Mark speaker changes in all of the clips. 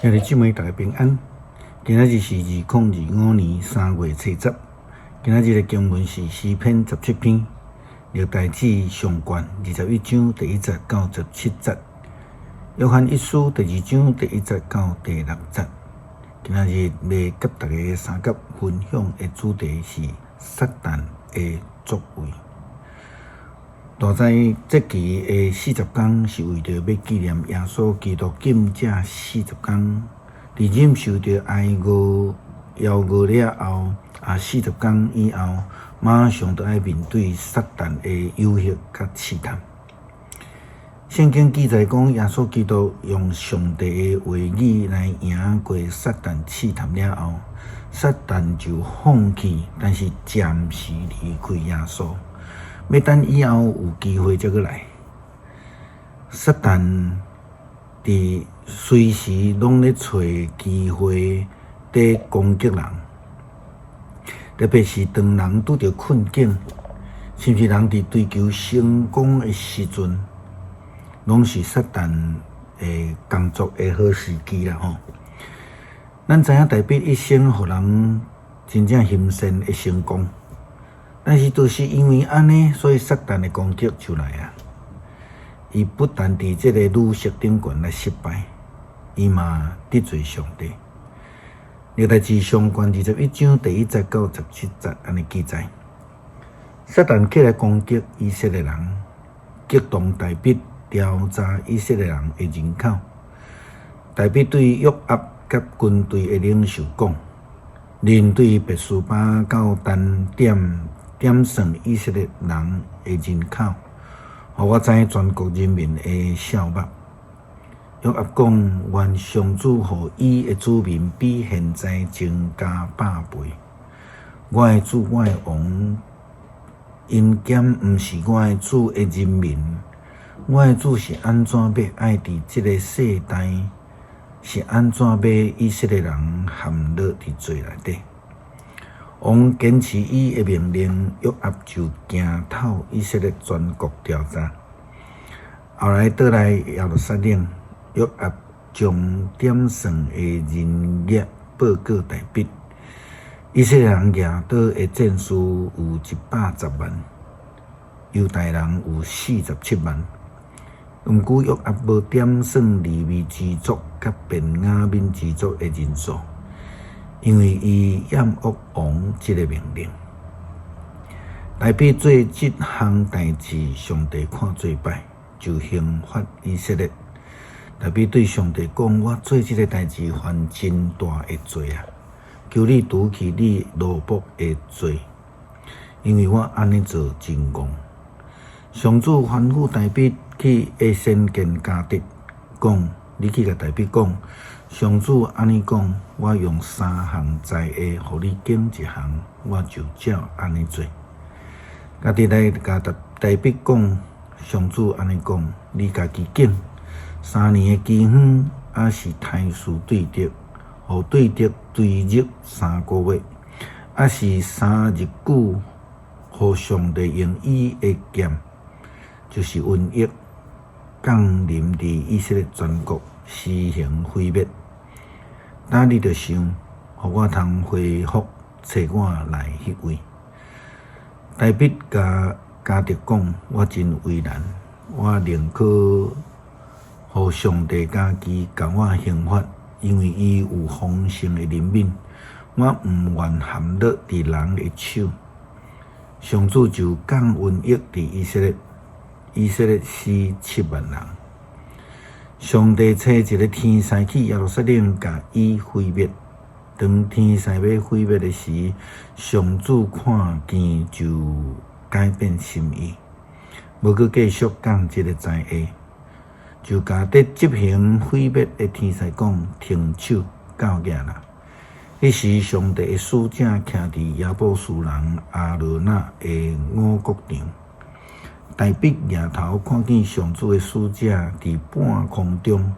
Speaker 1: 兄弟姊妹，大家平安。今仔日是2025年3月初10。今仔日的經文是詩篇17篇，歷代志上卷21章第1節到17節，約翰一書第2章第1節到第6節。今仔日欲佮大家相佮分享的主題是撒旦的作為。大齋節期的四十工是為著欲紀念耶穌基督禁食四十工，佇忍受著挨餓、枵餓了後，四十工以後，馬上就愛面對撒旦的誘惑佮試探。聖經記載講，耶穌基督用上帝的話語來贏過撒旦試探了後，撒旦就放棄，但是暫時離開耶穌，欲等以後有機會才閣來。撒旦佇隨時攏咧揣機會佇攻擊人，特別是當人拄著困境，甚至人佇追求成功的時陣，攏是撒旦的工作的好時機啦吼。咱知影大衛一生予人真正欣羨的成功，但是就是因為按呢，所以撒旦的攻擊就來啊。伊不但佇這個女色頂懸來失敗，伊嘛得罪上帝。歷代志上卷21章第1節到17節按呢記載，撒旦起來攻擊以色列人，激動大衛調查以色列人的人口。大衛對約押佮軍隊的領袖講：恁對別是巴到但點點算以色列人的人口，予我知全國人民的數目。約押講：願上主予伊的子民比現在增加百倍。我的主，我的王，𪜶敢毋是我的主的人民？我的主是按怎欲愛佇這个世代？是按怎欲以色列人陷落佇罪內底？王堅持伊的命令，約押就行透以色列全國調查。後來倒來耶路撒冷，約押將點算的人額報告大衛。以色列人舉刀的戰士有110萬，猶大人有47萬。毋過約押無點算利未支族佮便雅憫支族的人數，因為伊厭惡王這个命令。大衛做這項代誌，上帝看做歹，就刑罰以色列。大衛對上帝講：我做這个代誌犯真大的罪啊！求你除去你奴僕的罪，因為我按呢做真戇。上主吩咐大衛去會先見迦得，講：你去共大衛講，上主按呢講，我用三項災禍予你揀一項，我就照按呢做。迦得來共大衛講，上主按呢講，你家己揀3年的饑荒，抑是彈書對敵，予對敵追入3個月，抑是3日久，予上帝用伊的劍，就是瘟疫降臨佇以色列全國，施行毀滅。今你著想，予我通回覆差我來彼位。大衛共迦得講：我真為難，我寧可予上帝家己共我刑罰，因為伊有豐盛的憐憫。我毋願陷落佇人的手。上主就降瘟疫佇以色列，以色列死7萬人。上帝差一个天使去耶路撒冷，共伊毀滅。當天使欲毀滅的時，上主看見就改變心意，無閣繼續降這个災禍，就共佇執行毀滅的天使講：停手，夠額啦！彼時，上帝的使者徛佇耶布斯人亞羅那的五穀場。大衛舉頭看見上主的使者佇半空中，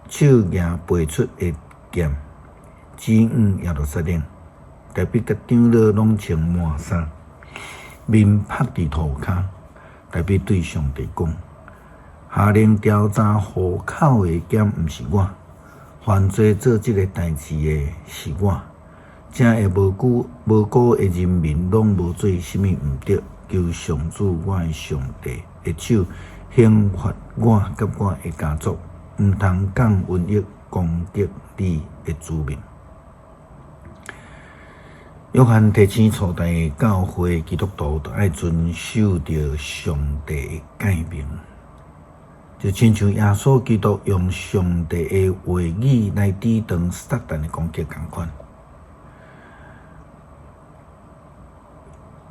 Speaker 1: 手舉拔出的劍，指向耶路撒冷。大衛佮長老攏穿麻衫，面伏佇塗跤。大衛對上帝講：下令調查戶口的敢毋是我，犯罪做這个代誌的是我，才會無辜的人民攏無做啥物毋對。求上主我的上帝的手刑罰我佮我的家族，毋通降瘟疫攻擊你的子民。約翰提醒初代教會基督徒，著愛遵守著上帝的誡命，就親像耶穌基督用上帝的話語來抵擋撒旦的攻擊仝款。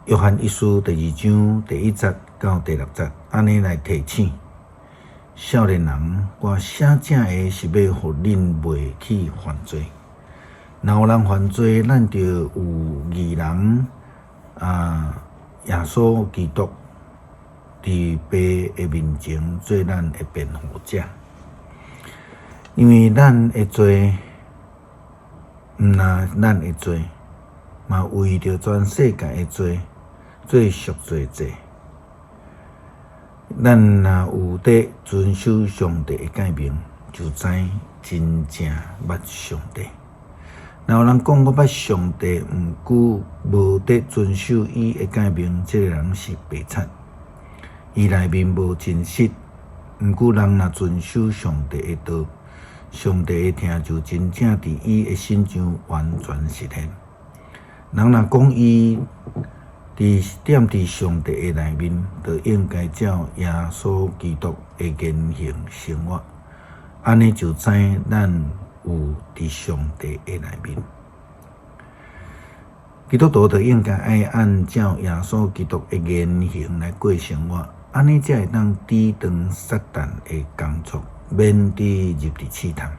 Speaker 1: 約翰一書第二章第一節到第六節，按呢來提醒少年人：我寫這个是欲予恁袂去犯罪。若有人犯罪，咱就有義人啊，耶穌基督佇父的面前做咱的辯護者。因為咱的罪，毋但咱的罪，嘛為著全世界的罪做贖罪祭。咱若有佇遵守上帝的誡命，就知真正捌上帝。若有人講我捌上帝，毋過無佇遵守伊的誡命，這个人是白賊，伊內面無真實。毋過人若遵守上帝的道，上帝的疼就真正佇伊的身上完全實現。人若講伊佇踮佇上帝的內面，就應該照耶穌基督的言行生活，按呢就知咱有佇上帝的內面。基督徒就應該愛按照耶穌基督的言行來過生活，按呢才會當抵擋撒旦的工作，免致入佇試探。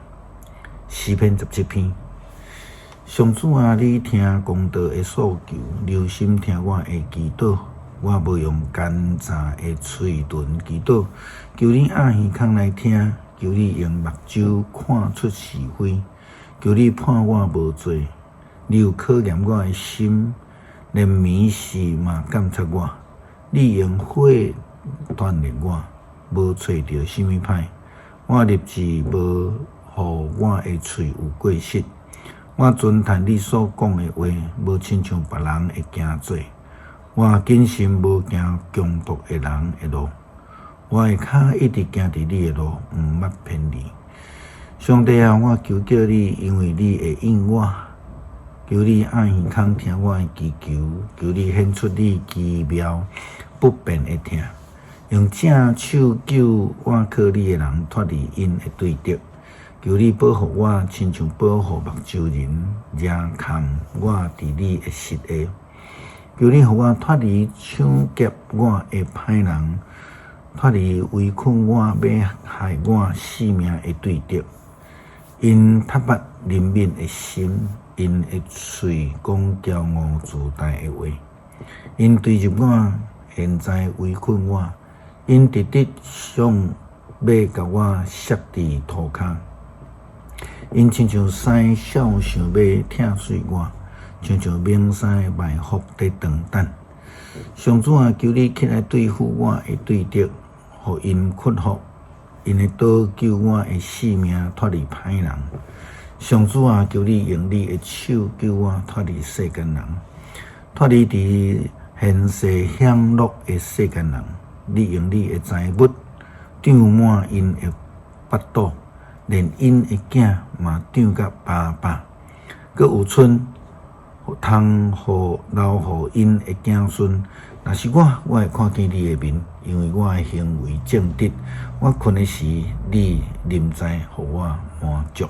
Speaker 1: 詩篇17篇，上主啊，你聽公道的訴求，留心聽我的祈禱。我無用奸詐的喙唇祈禱，求你掩耳孔來聽，求你用目睭看出是非，求你判我無罪。你有考驗我的心，連暝時嘛監察我。你用火鍛煉我，無揣著啥物歹。我立志無予我的喙有過失。我尊趁你所講的話，無親像別人會行做。我謹慎無行強暴的人的路，我的跤一直行佇你的路，毋捌偏離。上帝啊，我求叫你，因為你會應我。求你掩耳孔聽我的祈求，求你顯出你奇妙不變的疼，用正手救倚靠你的人脫離𪜶的對敵。求你保護我，親像保護目睭仁，遮崁我佇你的膝下。求你予我脫離搶劫我的歹人，脫離圍困我欲害我性命的對敵。𪜶討伐憐憫的心，𪜶的喙講驕傲自大的話。𪜶追入我，現在圍困我，𪜶直直想欲共我摔佇塗跤。𪜶親像獅痟想欲拆碎我，親像猛獅埋伏佇當等。上主啊，求你起來對付我的對敵，予𪜶屈服。𪜶的刀救我的性命脫離歹人。上主啊，求你用你的手救我脫離世間人，脫離佇現世享樂的世間人。你用你的財物漲滿𪜶的腹肚，連𪜶的囝嘛漲甲飽飽。閣有蓀通予留予𪜶的子孫。若是我，我會看見你的面，因為我的行為正直。我睏的時，你臨在，予我滿足。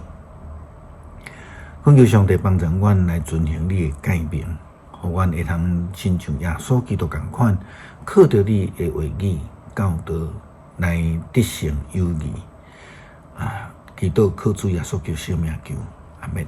Speaker 1: 懇求上帝幫助阮來遵行你的誡命，予阮會通親像耶穌基督仝款，靠著你的話語教導來得勝有餘。啊，祈禱靠主耶穌基督聖名求，阿們。